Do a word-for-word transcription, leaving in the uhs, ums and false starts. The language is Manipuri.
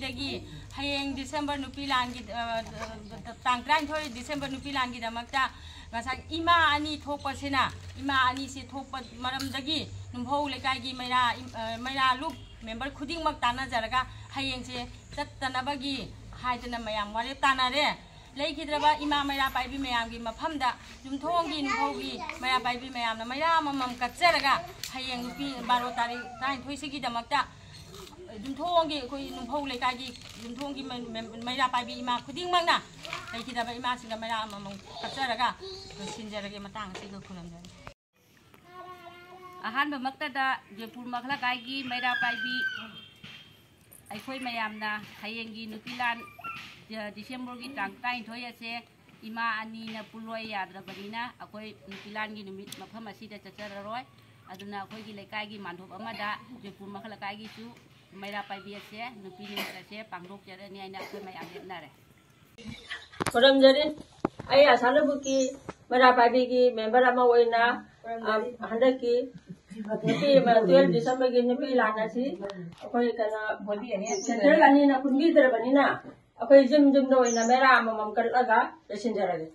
ꯗꯒꯤ ꯍꯌꯦꯡ ꯗꯤꯁꯦꯝꯕꯔ ꯅꯨꯄꯤ ꯂꯥꯟꯒꯤ, ꯑ, ꯇꯥꯡ ꯇꯔꯥꯅꯤꯊꯣꯏ ꯗꯤꯁꯦꯝꯕꯔ ꯅꯨꯄꯤ ꯂꯥꯟꯒꯤꯗꯃꯛꯇ ꯉꯁꯥꯏ ꯏꯃꯥ ꯑꯅꯤ ꯊꯣꯛꯄꯁꯤꯅ, ꯏꯃꯥ ꯑꯅꯤꯁꯤ ꯊꯣꯛꯄ ꯃꯔꯝꯗꯒꯤ ꯅꯨꯡꯐꯧ ꯂꯩꯀꯥꯏꯒꯤ ꯃꯩꯔꯥ, ꯏꯝ-, ꯑ, ꯃꯩꯔꯥ ꯂꯨꯞ ꯃꯦꯝꯕꯔ ꯈꯨꯗꯤꯡꯃꯛ ꯇꯥꯟꯅꯖꯔꯒ ꯍꯌꯦꯡꯁꯦ ꯆꯠꯇꯅꯕꯒꯤ ꯍꯥꯏꯗꯅ ꯃꯌꯥꯝ ꯋꯥꯔꯦꯞ ꯇꯥꯟꯅꯔꯦ꯫ ꯂꯩꯈꯤꯗ꯭ꯔꯕ ꯏꯃꯥ ꯃꯩꯔꯥ ꯄꯥꯏꯕꯤ ꯃꯌꯥꯝꯒꯤ ꯃꯐꯝꯗ ꯌꯨꯝꯊꯣꯡꯒꯤ ꯅꯨꯡꯐꯧꯒꯤ ꯃꯩꯔꯥ ꯄꯥꯏꯕꯤ ꯃꯌꯥꯝꯅ ꯃꯩꯔꯥ ꯑꯃꯃꯝ ꯀꯠꯆꯔꯒ ꯍꯌꯦꯡ ꯅꯨꯄꯤ ꯕꯥꯔꯣ ꯇꯥꯔꯤꯛ ꯇꯔꯥꯅꯤꯊꯣꯏꯁꯤꯒꯤꯗꯃꯛꯇ ꯌꯨꯝꯊꯣꯡꯒꯤ ꯑꯩꯈꯣꯏ ꯅꯨꯡꯐꯧ ꯂꯩꯀꯥꯏꯒꯤ ꯌꯨꯝꯊꯣꯡꯒꯤ ꯃ-, ꯃ-, ꯃꯩꯔꯥ ꯄꯥꯏꯕꯤ ꯏꯃꯥ ꯈꯨꯗꯤꯡꯃꯛꯅ ꯂꯩꯈꯤꯗꯕ ꯏꯃꯥꯁꯤꯡꯗ ꯃꯩꯔꯥ ꯑꯃꯃꯝ ꯀꯠꯆꯔꯒ ꯂꯣꯏꯁꯤꯟꯖꯔꯒꯦ꯫ ꯃꯇꯥꯡ ꯑꯁꯤꯗ ꯈꯨꯔꯨꯝꯖꯔꯤ꯫ ꯑꯍꯥꯟꯕꯃꯛꯇꯗ ꯖꯣꯏꯄꯨꯔ ꯃꯈꯥ ꯂꯩꯀꯥꯏꯒꯤ ꯃꯩꯔꯥ ꯄꯥꯏꯕꯤ ꯑꯩꯈꯣꯏ ꯃꯌꯥꯝꯅ ꯍꯌꯦꯡꯒꯤ ꯅꯨꯄꯤ ꯂꯥꯟ, ꯑ, ꯗꯤꯁꯦꯝꯕꯔꯒꯤ ꯇꯥꯡ ꯇꯔꯥꯅꯤꯊꯣꯏ ꯑꯁꯦ ꯏꯃꯥ ꯑꯅꯤꯅ ꯄꯨꯜꯂꯣꯏ ꯌꯥꯗ꯭ꯔꯕꯅꯤꯅ ꯑꯩꯈꯣꯏ ꯅꯨꯄꯤ ꯂꯥꯟꯒꯤ ꯅꯨꯃꯤꯠ ꯃꯐꯝ ꯑꯁꯤꯗ ꯆꯠꯆꯔꯔꯣꯏ꯫ ꯑꯗꯨꯅ ꯑꯩꯈꯣꯏꯒꯤ ꯂꯩꯀꯥꯏꯒꯤ ꯃꯥꯟꯗꯣꯞ ꯑꯃꯗ ꯖꯣꯏꯄꯨꯔ ꯃꯈꯥ ꯂꯩꯀꯥꯏꯒꯤꯁꯨ ꯃꯩꯔꯥ ꯄꯥꯏꯕꯤ ꯑꯁꯦ ꯅꯨꯄꯤ ꯅꯨꯃꯤꯠ ꯑꯁꯦ ꯄꯥꯡꯊꯣꯛꯆꯔꯅꯤ ꯍꯥꯏꯅ ꯑꯩꯈꯣꯏ ꯃꯌꯥꯝ ꯂꯦꯞꯅꯔꯦ꯫ ꯈꯨꯔꯨꯝꯖꯔꯤ꯫ ꯑꯩ ꯑꯁꯥ ꯂꯧꯕꯨꯛꯀꯤ ꯃꯩꯔꯥ ꯄꯥꯏꯕꯤꯒꯤ ꯃꯦꯝꯕꯔ ꯑꯃ ꯑꯣꯏꯅ, ꯑ, ꯍꯟꯗꯛꯀꯤ ꯅꯨꯄꯤ ꯑꯃ, ꯇꯨꯌꯦꯜꯐ ꯗꯤꯁꯦꯝꯕꯔꯒꯤ ꯅꯨꯄꯤ ꯂꯥꯟ ꯑꯁꯤ ꯑꯩꯈꯣꯏ ꯀꯩꯅꯣ, ꯁꯦꯟꯇ꯭ꯔꯦꯜ ꯑꯅꯤꯅ ꯄꯨꯟꯕꯤꯗ꯭ꯔꯕꯅꯤꯅ ꯑꯩꯈꯣꯏ ꯌꯨꯝ ꯌꯨꯝꯗ ꯑꯣꯏꯅ ꯃꯩꯔꯥ ꯑꯃꯃꯝ ꯀꯠꯂꯒ ꯂꯣꯏꯁꯤꯟꯖꯔꯒꯦ꯫